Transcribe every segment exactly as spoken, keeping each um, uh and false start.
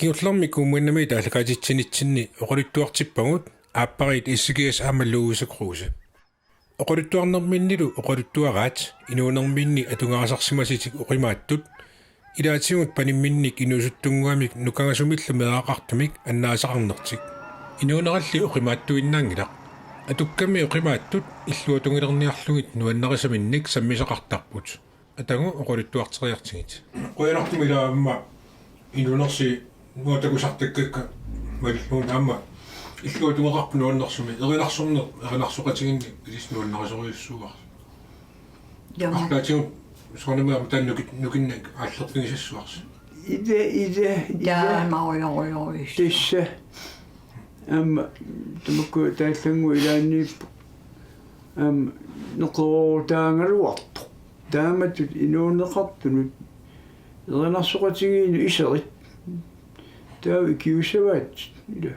Kingullermik Kommune Nuummiit aallakaatitsinitsinni oqaluttuartippagut aappariit S G S aamma Louise Kruse. Oqaluttuarnerminnilu oqaluttuaraat inuunerminni atugarisarsimasutik oqimaatsut, ilaatigut panimminnik inuusuttunnguamik nukangasumillu meeraqartumik annaasaqarnertik. Inuuneralli oqimaattuinnaanngilaq. Atukkami oqimaatsut illuatungiliorniarlugit nuannarisaminnik sammisaqartarput. Atagu oqaluttuarteriartigit. Qujanartumik ilaa aamma inuunersi nuatakusartakkakka malillugit aamma illuatungaqarpoq nuannersumik, erinarsorneq, erinarsoqatigiinneq ilissi nuannarisorujussuuarsi. Jaa. Arlaatigut soorunami aamma taanna nukit-, nukinnak aallerfigisassuarsi. Ila, ila, ila. Taamaaliorujussuaq. Tassa. Aamma tamakku taallannguaq ilaanniippoq. Aamma neqeroorutaagaluartoq. Taamatut inuuneqartunut erinarsoqatigiinnut iserit. Taava ikiussavaat. Ila.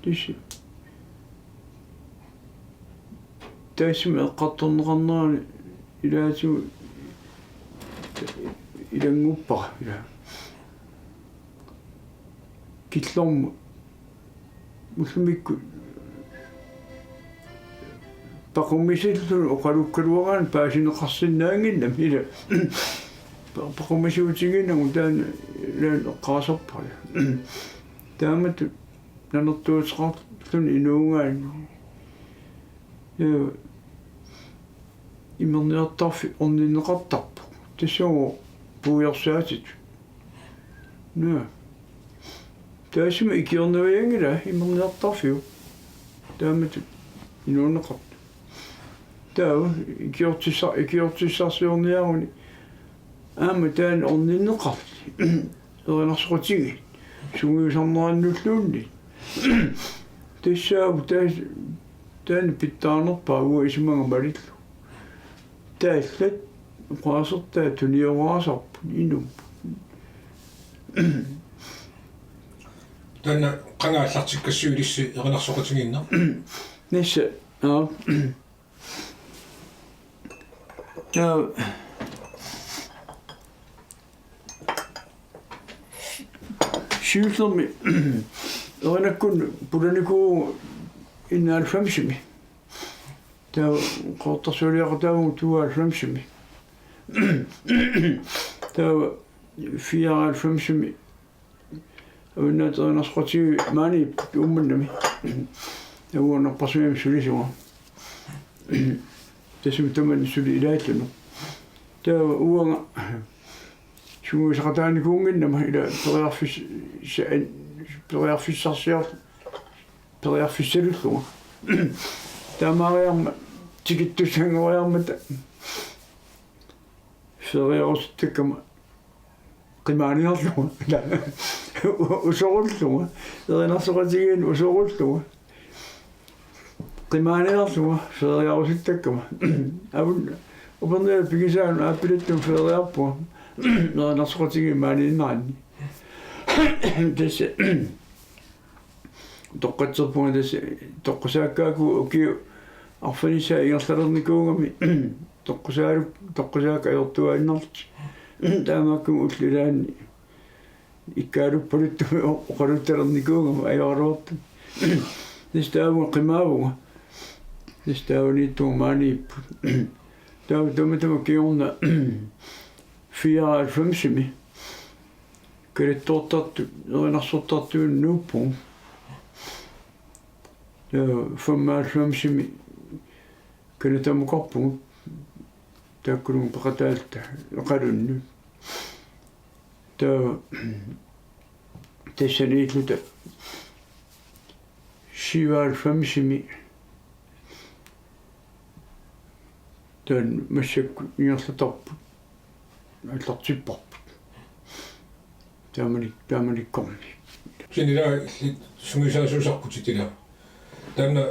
Tassa. Taassuma eqqartorneqarnerani ilaatigut ilannguppara, ila. Killormut ullumikkut paqumisilluni oqalukkaluaraanni paasineqarsinnaannginnami, ila. Pa-, paqumisuutigiinnagu taanna ilaanni eqqaasarpara. Taamatut nanertuuteqarluni inuugaanni. Ee, imerniartarfik orninneqartarpoq. Tassunga puiorsaatitut. Naa. Taassuma ikiornavianngilaa imerniartarfiup. Taamatut inuuneqartoq. Taava ikiortissa-, ikiortissarsiorniaruni. Aamma taanna orninneqarluni. Erinarsoqatigiit. Sungiusarnerannulluunniit. Tassaavoq taas-, taanna pitsaanerpaaq uanga isumaga malillugu. Taallat oqaasertaat tunioraasarput inummut. Taanna qanga aallartikkassuup ilissi erinarsoqatigiinneq. Tassa, aa. Taava siullermik erinakkunnut pulanikuuvugut enoghalvfemsimi. Taava Qaqortorsualiaqataavugut tooghalvfemsimi. Taava fireoghalvfemsimi Avannaata Erinarsoqatigiit maaniipput Uummannami. Uanga napparsimammi sulisunga. Tassami tamanna suli ilaalluni. Taava uanga sungiusaqataanikuunnginnama ila periarfis-, sa-, periarfissarsior-, periarfissalullunga. Taamaariarmat tikittussanngoriarmata feriarussuttakkama qimaaniarlunga. Usorullunga. Erinarsoqatigiinni usorullunga. Qimaaniarlunga feriarusuttakkama. Avun Upernaviup pigisaanut aappilattumik feriarpunga. Erinarsoqatigiit maaniinneranni. Tassa. Toqqatserpunga tassa toqqasaakkaakku ukiut arfinissaat ingerlalernikuugami toqqasaalu-, toqqasaakka ajortuaannarlutik. Taamaakkumut ullut ilaanni ikkaaluppaluttumik o-, oqaluttalernikuugami ajoraluartumik. Tassa taavunga qimaavunga. Tassa taavaniittunga maaniipput. Taava tamatuma kingorna fireoghalvfemsimi kalattoortartut, erinarsortartuinut nuuppugut. Taava femoghalvfemsimi Canadamukarpugut. Taakkununnga peqataalluta Iqalunnut. Taava tassaniilluta syvoghalvfemsimi taanna massakkut ingerlatarput aallartipparput. Taamani-, taamanikkormiit. Kisianni ilaa illit sungiusaasuusarputit ilaa. Taanna,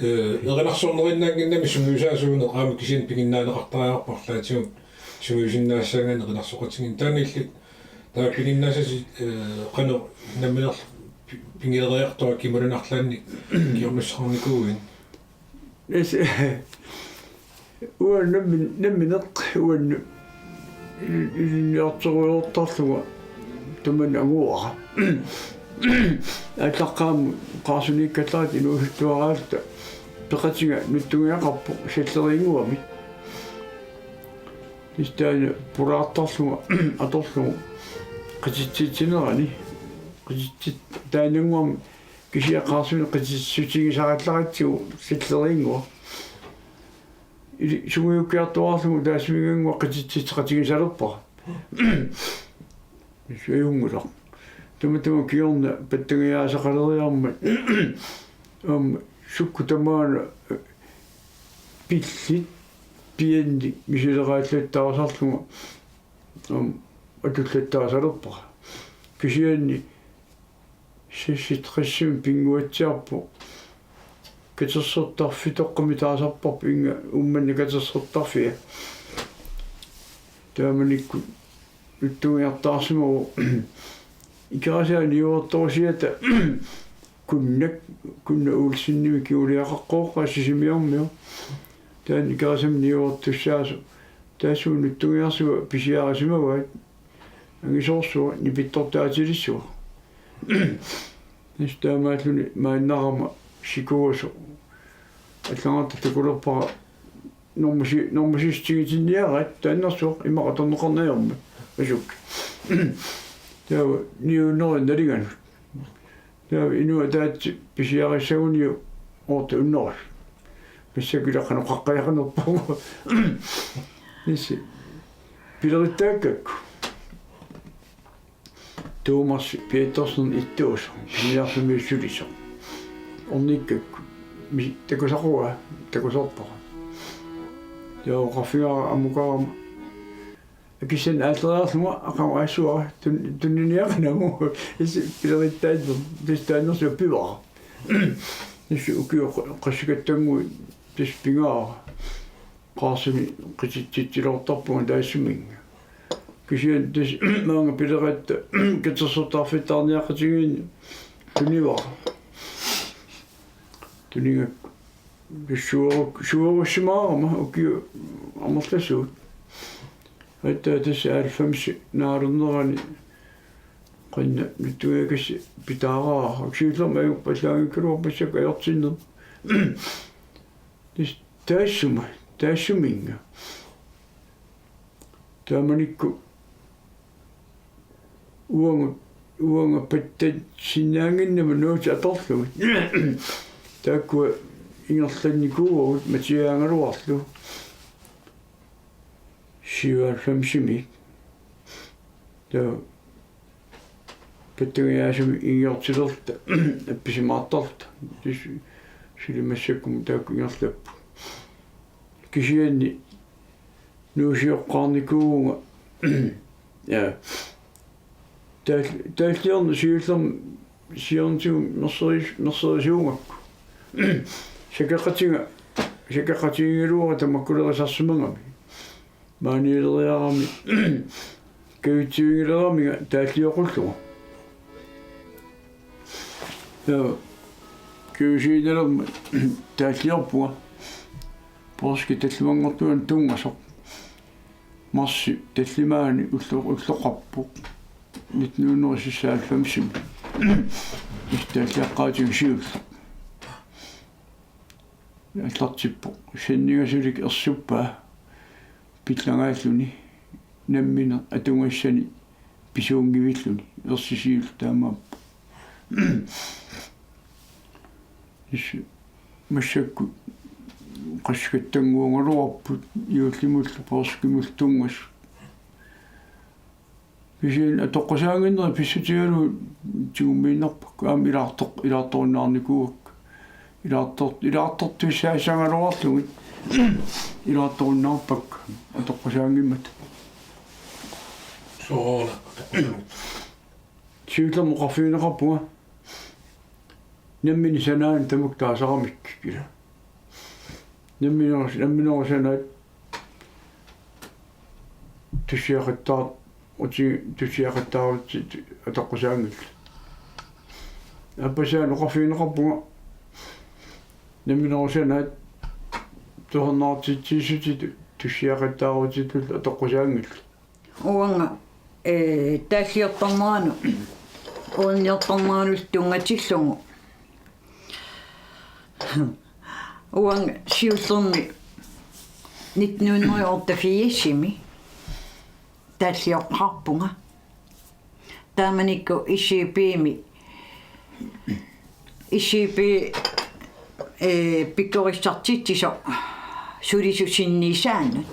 eh, erinarsornerinnaannginnami sungiusaasuuneq aamma kisianni piginnaaneqartariaqarpoq arlaatigut sungiusinnaassaagaanni erinarsoqatigiinneq. Taanna illit taava piginnaassasi, eh, qanoq nammineerluni pi-, pigereertoq kimunarlaanni kingornussaqarnikuuit? Tassa uanga nammin-, nammineq uannut Ilinniartorujoortarlunga tamanna anguara. Aallaqqaammut Qaarsuniikkallarata inuusuttuaraalluta peqatiga nuttungiaqarpoq Salleriinnguamit. Tassa taanna pulaartarlunga atorlugu qititsitsinerani. Qititsit taannannguami kisianni Qaarsuni qititsissutigisaraallaratsigu Salleriinngua. Ili-, sungiukkiartuaarlugu taassuminngaanniit qititsitseqatigisarpara. Suajunngilaq. Tamatuma kingorna pattangiaasaqaleriarmat. Aamma sukkut tamaana pillit pianni misileraallattaasarlunga. Aamma atullattaasarpara. Kisianni seksogtresimi pinnguatsiarpoq. Katersortarfitoqqami taasarparput inga Uummannap katersortarfia. Taamanikkut nuttungiartaarsimavoq Ikerasaani niuertorusiata Kunnak, Kunna Olsenimik kinguliaqaqqooqqaa Sisimiormiu. Taanna Ikerasami niuertussaasoq. Taassuma nuttungiarsuaq pisiarisimavaat. Angisoorsuaq nipittortaatilissuaq. Tassa taamaalluni maannarama sikuusoq. Allagartaq takulerpara normusi-, normusiissutigitinniaraat taannersoq immaqa atorneqarneq ajormat. Asuk. Taava niunerunnalinganut. Taava inuit ataatsip pisiarissaguniuk otte hundrede. Massakkut ilaqanoqaqqajaqanerpunga. Nissi. Pilerittaakkakku. Thomas Petersen ittuusoq, piniarsumiissulisoq. Ornikkakku. Mi-, takusaqua, takusorpara. Taava oqarfigara amukarama. Akissanik aalleriarlunga aqagu aassuara tun-, tuniniaqinagu isi pilerittaannersoq, tassa taannersoq pivara. Tassa ukiut qa-, qassikattannguit tassa pingaara. Qaarsuni qititsitsiloortarpunga taassuminnga. Kisianni tassa maanga pileratta katersortarfittaarniaqatigiinni tunivara. Tunigakku. Suoru-, suorussimaarama ukiut amerlasuut. Aatsaat tassa halvfems naalernerani qanoq nuttungiakassi pitaaraara. Siullermik ajorpallaanngikkaluarpara massakkut ajortinnermi. Tassa taassuma, taassuminnga. Taamanikkut uanga, uanga pattassinnaannginnama nuutit atorlugit. Taakkua ingerlannikuuagut Matiaagaluarlu. Syvoghalvfemsimi. Taava pattangiaasumik ingiortilerluta, appisimaartarluta. Tassa suli massakkumut taakku ingerlapput. Kisianni nuusioqqaarnikuuvunga. Ja. Taal-, taalliorneq siullermik siornatigut merseris-, merserisuugakku. Sakeqqatiga, sakeqqatigigaluara tamakkulerisarsimagami. Maaniileriarami, kajutsivigileramiga taallioqqullunga. Ja, kajusiinalermat taalliorpunga. Poorskip tallimanngortuani tunngasoq. Marsip tallimaani ullo-, ulloqarpoq. Nitten hundrede seksoghalvfemsimi. Taalliaqqaatiga siulleq. Aallartippoq. Sanningasulik ersuppaa pillagaalluni. Nammineq atugassani pisuunngivilluni. Ersi siulleq taamaappoq. Tassa massakkut qassikattannguugaluarput juullimullu poorskimullu tunngasut. Kisianni atoqqusaannginnerit pissutigalugu tigummiinnarpakka aamma ilaartoq-, ilaartorunnaarnikuuakka. Ilaartor-, ilaartortussaassagaluarlugit ilaartorunnaarpakka atoqqusaanngimmata. Sooruna atoqqusaanngitsoq. Siullermik oqarfigineqarpunga. Nammineq sanaanut tamakku taasaramikku ila. Nammineq, nammineq sanaat tussiaqattaar-, uti-, tussiaqattaarutit atoqqusaanngillat. Aappassaani oqarfigineqarpunga. Nammineq sanaat tusarnaartitsiissutitut tussiaqattaarutitullu atoqqusaanngillat. Uanga, ee, taalliortarneranut, erinniortarneranut tunngatillugu. Uanga siullermik nitten hundrede og otteogfirsimi taallioqqaarpunga. Taamanikkut I C P-mi, I C P, ee, pikkorissartitsisoq sulisusinniisaanut.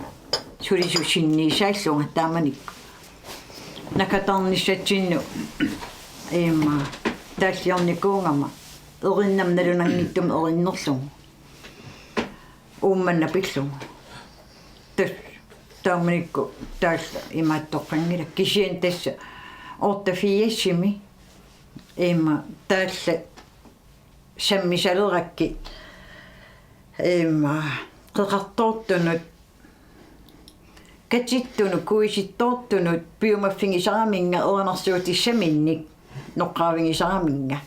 Sulisusinniisaallunga taamanikkut. Nakatarnissatsinnut, ima, taalliornikuugama erinnama nalunanngitsumik erinnerlugu. Uummannaq pillugu. Tassa taamanikkut taalla imaattoqqanngilaq kisianni tassa otteogfirsimi ima taalla sammisalerakkit ima qeqartoortunut katittunut kuisittoortunut piumaffigisaraminnga erinarsuutissaminnik noqqaavigisaraminnga.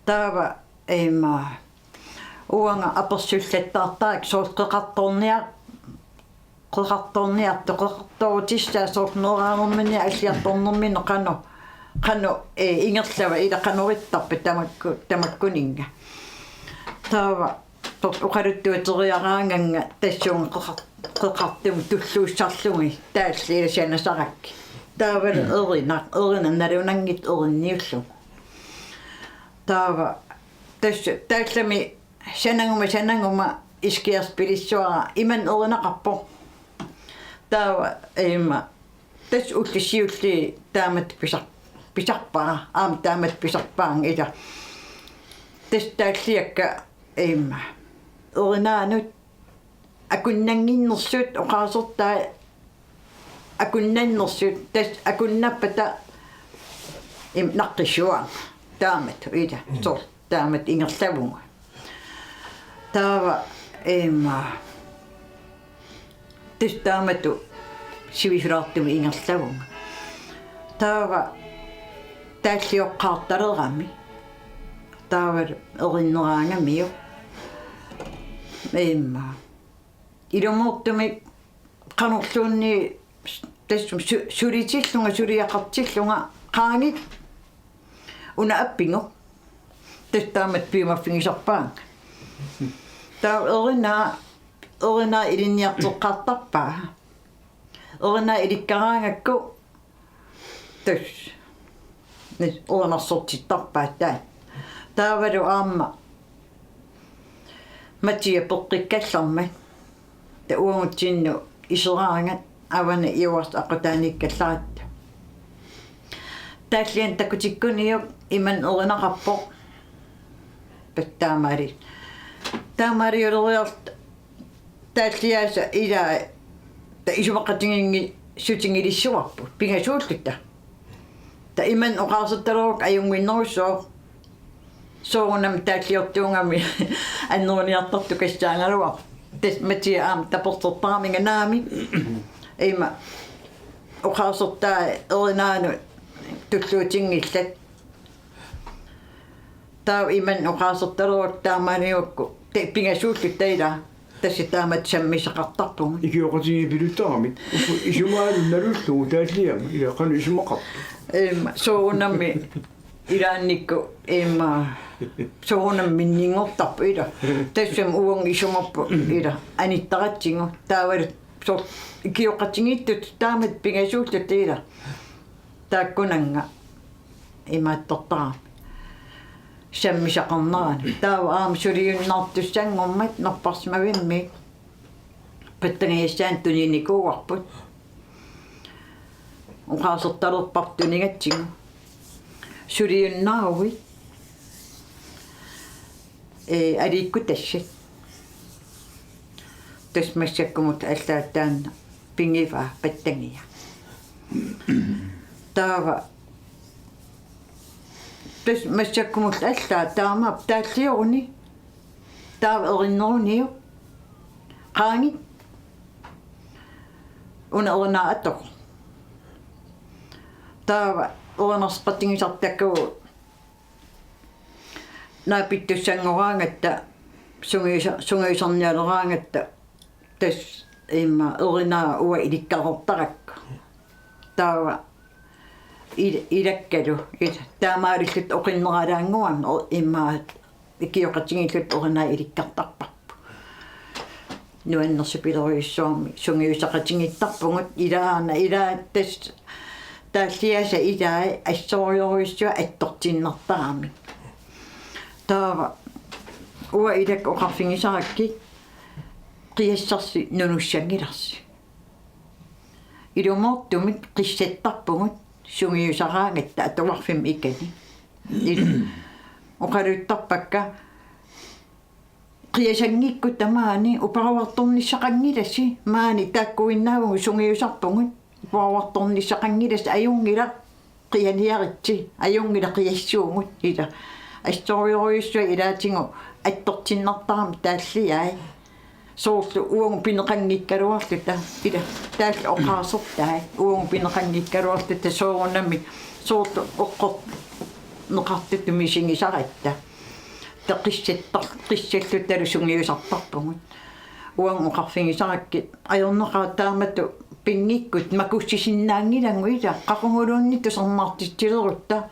Taava ima uanga apersullattaartarakku soorlu qeqartoorniar-, qeqartoorniartoq qeqartoorutissaa soorlu meeraanerminni alliartornerminni qanoq, qanoq, ee, ingerlava ila qanoq ittarpa tamakku-, tamakkuninnga. Taava soorlu oqaluttuateriaraangannga tassunga qeqar-, qeqartumut tulluussarlugit taalliilasanasarakkit. Taavalu erinaq, erinaq nalunanngitsoq erinniullugu. Taava tassa taallami sanaguma sanaguma iskiarspilissavara imannak erinaqarpoq. Taava ima tassa ullut siulliit taamatut pisar-, pisarpara, aamma taamatut pisarpaannga ila. Tassa taalliakka ima erinaanut akunnannginnersut oqaasertai akunnannersut tassa akunnappata ima naqqissuaq taamatut ila soorlu taamatut ingerlavunga. Taava ima tassa taamatut sivisulaartumik ingerlavunga. Taava taallioqqaartalerami. Taava erineraangamiuk. Ima ilumoortumik qanorluunniit tassami su-, sulitillunga suliaqartillunga qaagit una appigu. Tassa taamatut piumaffigisarpaannga. Taava erinaa, erinaa ilinniarteqqaartarpaa. Erinaa ilikkaraangakku tassa. Nis uanarsortittarpaat taanna. Taavalu aamma Mattia peqqikkallarmat. Taava uagutsinnut iseraangat avani iuars aqqutaaniikkallaratta. Taalliani takutikkuniuk imannak erinaqarpoq. Tassa taamaali. Taamaalileriarluta taalliaasa ilaa taava isumaqatigiinngissutigilissuarput pingasuulluta. Taava imannak oqaasertalerukku ajunnginnerussaaq. Soorunami taalliortuugami anneruniartartukassaagaluarpoq. Tassa Mattia aamma tapersertaraminga naamik. Ima oqaasertai erinaanut tulluutinngillat. Taava imannak oqaasertalerukku taamaalileriarluta pingasuulluta ilaa. Tassa taamatut sammisaqartarpugut. Ikioqatigiipiluttarami. Uffa isumaalunnaluullugu taalliamut. Ila qanoq isumaqartoq. Ima soorunami ilaannikkut ima soorunami minninngortarpoq ila. Tassami uagut isumarput ila anittaratsigu. Taavalu soorlu ikioqatigiittut taamatut pingasuulluta ila. Taakkunannga imaattortarami sammisaqarnerani. Taava aamma suliunnaartussanngormat napparsimavimmik pattangiassaannik tuninikuuarput. Oqaasertalerparput tunigatsigu. Suliunnaaruit. Ee, aliikkutassat. Tassa massakkumut allaat taanna pigivaa pattangia. Taava tassa massakkumut allaat taamaappoq taallioruni. Taava erinneruniuk. Qaagit. Una erinaa atoq. Taava erinarseqatigisartakkagut naapittussanngoraangatta sungiusa-, sungiusarnialeraangatta tassa ima erinaa uanga ilikkarortarakku. Taava il-, ilakkalu, il-, taamaalilluta oqinneralaannguamik o-, immaqa ikioqatigiilluta orinaat ilikkartarparput. Nuannersupiloorujussuarmik sungiusaqatigiittarpugut ilaana, ilaa tassa taalliaasa ilai assorujussuaq attortinnartaramik. Taava uanga ilakka oqarfigisarakkit qiassarsi nunussanngilarsi. Ilumoortumik qissattarpugut sungiusaraangatta atuarfimmi ikani. Il-, oqaluttarpakka qiasanngikkutta maani uparuartornissaqanngilasi, maani taakkuinnaavugut sungiusarpugut uparuartornissaqanngilasi, ajunngilaq qianiaritsi, ajunngilaq qiassuugut, ila. Assorujussuaq ilaatigut attortinnartaramik taalliai. Soorlu uagut pineqanngikkaluarluta, ila, taakku oqaasertai, uagut pineqanngikkaluarluta soorunami, soorlu oqqorneqartutut misigisaratta. Tassa qissattar-, qissallutalu sungiusartarpugut. Uagut oqarfigisarakkit ajornaqaaq taamatut pinngikkutta makussisinnaanngilagut, ila, qaquguluunniit tusarnaartitsilerutta.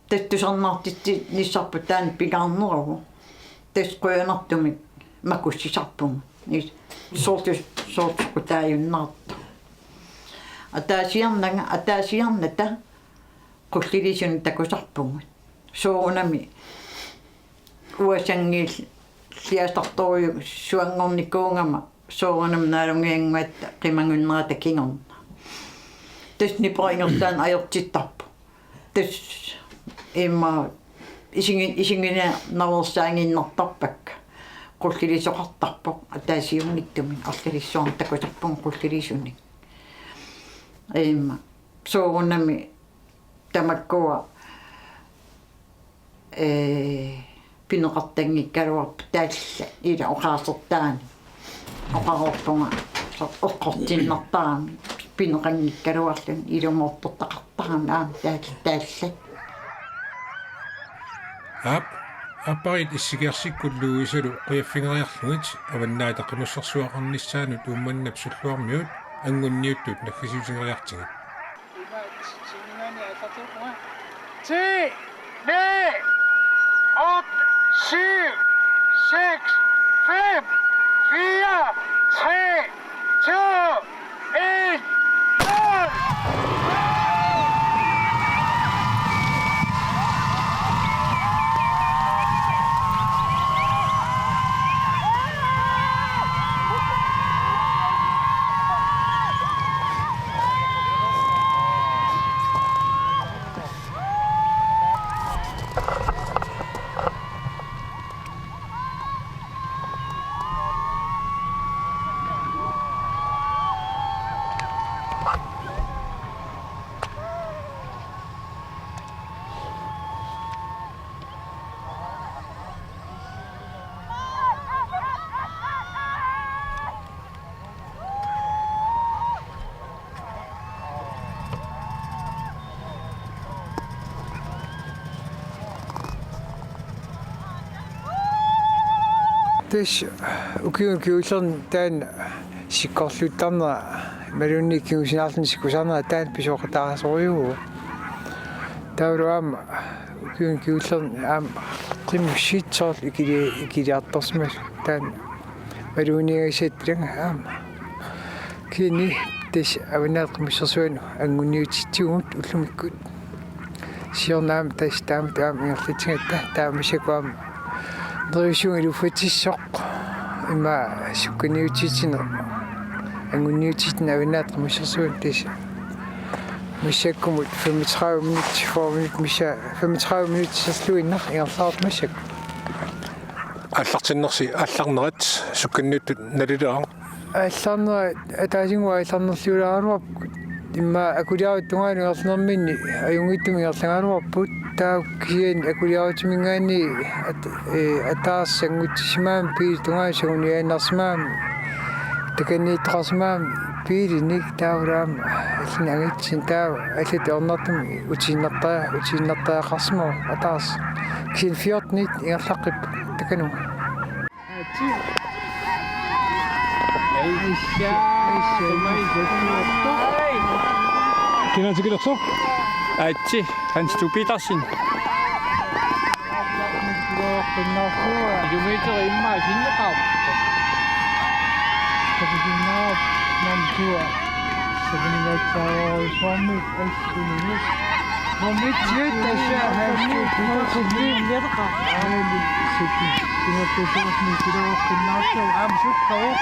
Tassa tusarnaartitsinissarput taanna pingaarneruvoq. Tassa qujanartumik makussisarpugut. Is-, soorlu, soorlu qutaajunnaartoq. Ataasiarnanga, ataasiarnata qullilisunut takusarpugut. Soorunami uasanngilliartortorujussuanngornikuugama soorunami naalunngikkatta qimagunnerata kingorna. Tassa nipera ingerlaannaq ajortittarpoq. Tassa immaqa isigi-, isiginnaveersaaginnartarpakka. Qullilisoqartarpoq ataasiunngitsumik, arlalissuarnik takusarpugut qullilisunit. Immaqa soorunami tamakkua, ee, pineqartanngikkaluarput taallat, ila, oqaasertaani. Oqareerpunga so-, oqqortinnartarami pineqanngikkaluarluni ilumoortortaqartarami aamma taal-, taallat. Aap, aappariit Issigiarsikkut Louisalu qujaffigeriarlugit Avannaata Qimussersuaqarnissaanut Uummannap Sulluarmiut anngunniuttut naggasiutigeriartigit. Ti, ni, otte, syv, seks, fem, fire, tre, to, en, nul. Tassa ukiuni kingullerni taanna sikkorluuttarnera imaluunniit kingusinaarluni sikkusarnera taanna pisooqataasorujuuvoq. Taavalu aamma ukiuni kingullerni aamma qimussit soorlu ikili-, ikiliartorsimasut taanna imaluunniit agassaat ilanga aamma. Kisianni tassa Avannaata Qimussersuanut anngunniutitsivugut ullumikkut. Siorna aamma tassa taamatut aamma ingerlatsigatta taava massakkut aamma neriussivunga iluffatissoq immaqa sukkanniutitsineq anngunniutitsineq Avannaata Qimussersuanut tassa. Massakkumut femogtredive minut, fyrre minut missa-, femogtredive minut serluinnaq ingerlaarput massakkut. Aallartinnersi aallarnerat sukkanniuttut nalileraq. Aallarnerat ataasinnguaq aallarnerliulaaraluarput. Immaqa akuliarutit tungaanut ingerlanerminni ajunngitsumik ingerlagaluarput. Taava kisianni akuliarutiminngaanniit at-, ee, ataaseq sanngutsisimagami biilit tungaanut sanguniaannarsimagami. Takanniittoqarsimagami biilinik taavalu aamma allanut angititsineq taava allatut ajornartumik utiinnartaa-, utiinnartariaqarsimavoq ataaseq. Kisianni fjortenit ingerlaqqippoq takanunga. Kina tikilersoq? Aatsaat, Hans Tove Petersen. Kilometer immaqa sinneqarpoq. Takusinnaavat namtua. Sapinngisaarujussuarmik assuminis. Nummer et, Sasha Hans Tove Petersen. Aali, Sasha. Sinneqartussuarmik kilometer immaqa aamma sukkavoq.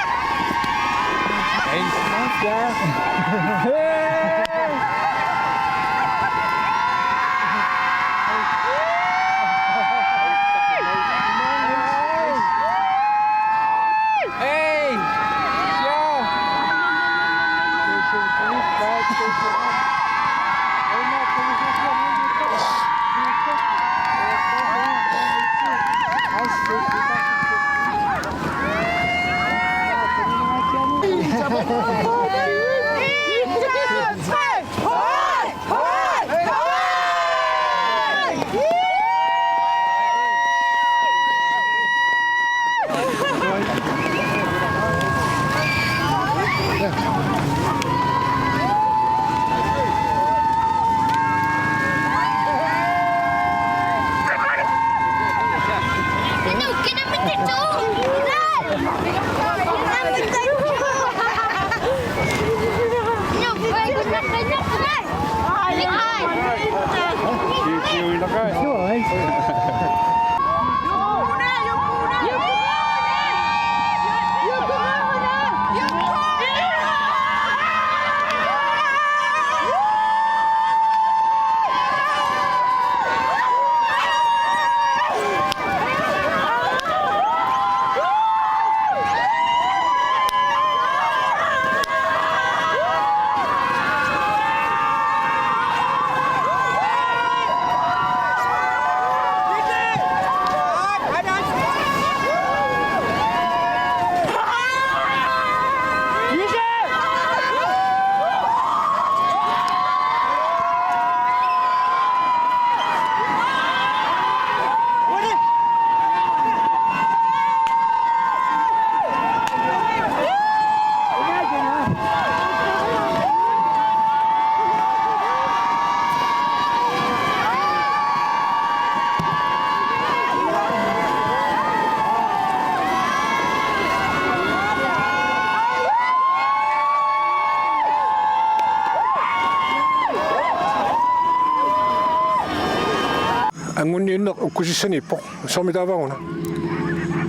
Anguniunneq ukkusissaniippoq. Soormi taava una?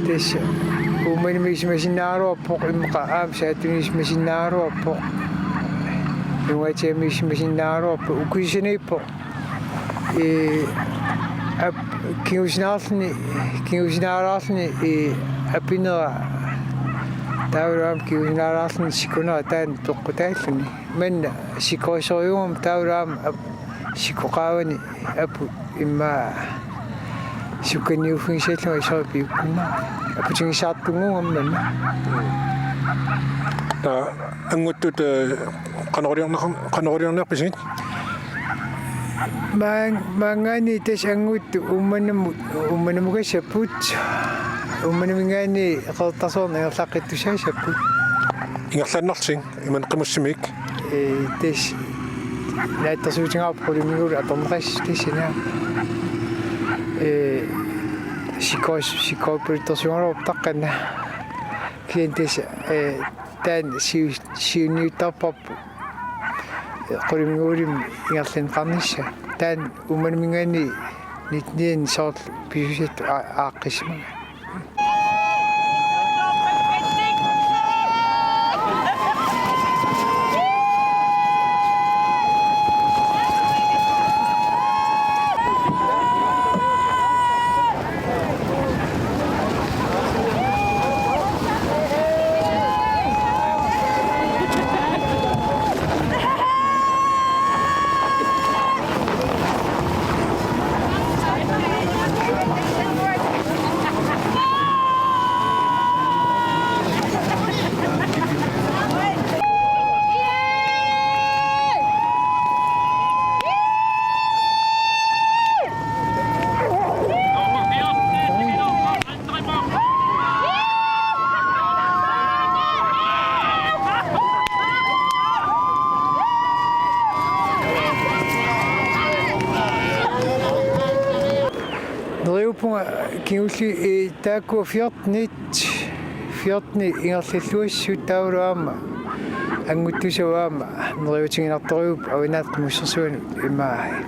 Tassa Uummannamut isumasinnaagaluarpoq, immaqa aamma Saatunut isumasinnaagaluarpoq. Nungaatsiamut isumasinnaagaluarpoq, ukkusissaniippoq. Ee, ap-, kingusinaarluni, kingusinaarluni, ee, apinera. Taavalu aamma kingusinaarluni sikunera taanna peqqutaalluni. Maanna sikorisorujuugama taavalu aamma ap-, sikoqaavani apu immaqa sukkanniuffigisallunga isoq piukkunna. Aputigissaartunnguugama maanna. Taa, anguttut, eh, qanoq iliorneq-, qanoq iliorniarpisigit? Maang-, maanngaanniit tassa anguttut Uummannamut, Uummannamut qassapput. Uummannaminngaanniit Qeqertarsuarni ingerlaqqittussaassapput. Ingerlaannarlutik imannak qimussimik? Ee, tassa naatsorsuutigaarput qulimiguulik atorneqassasoq tassani. Ee, sikkoris-, sikkoripaluttorsuugaluarpoq taqqanna. Kisianni tassa, ee, taanna siu-, siunniuttarparput qulimiguulimmi ingerlanneqarnissaa. Taanna Uummannaminngaanniit nitten hundrede soorlu pisuussatut aa-, aaqqissimavaa. Juulli, eh, taakku fjortenit, fjortenit ingerlalluassut taavalu aamma annguttusavut aamma neriuutiginartorujuupput Avannaata Qimussersuanut immaqa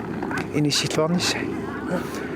inissilluarnissaat.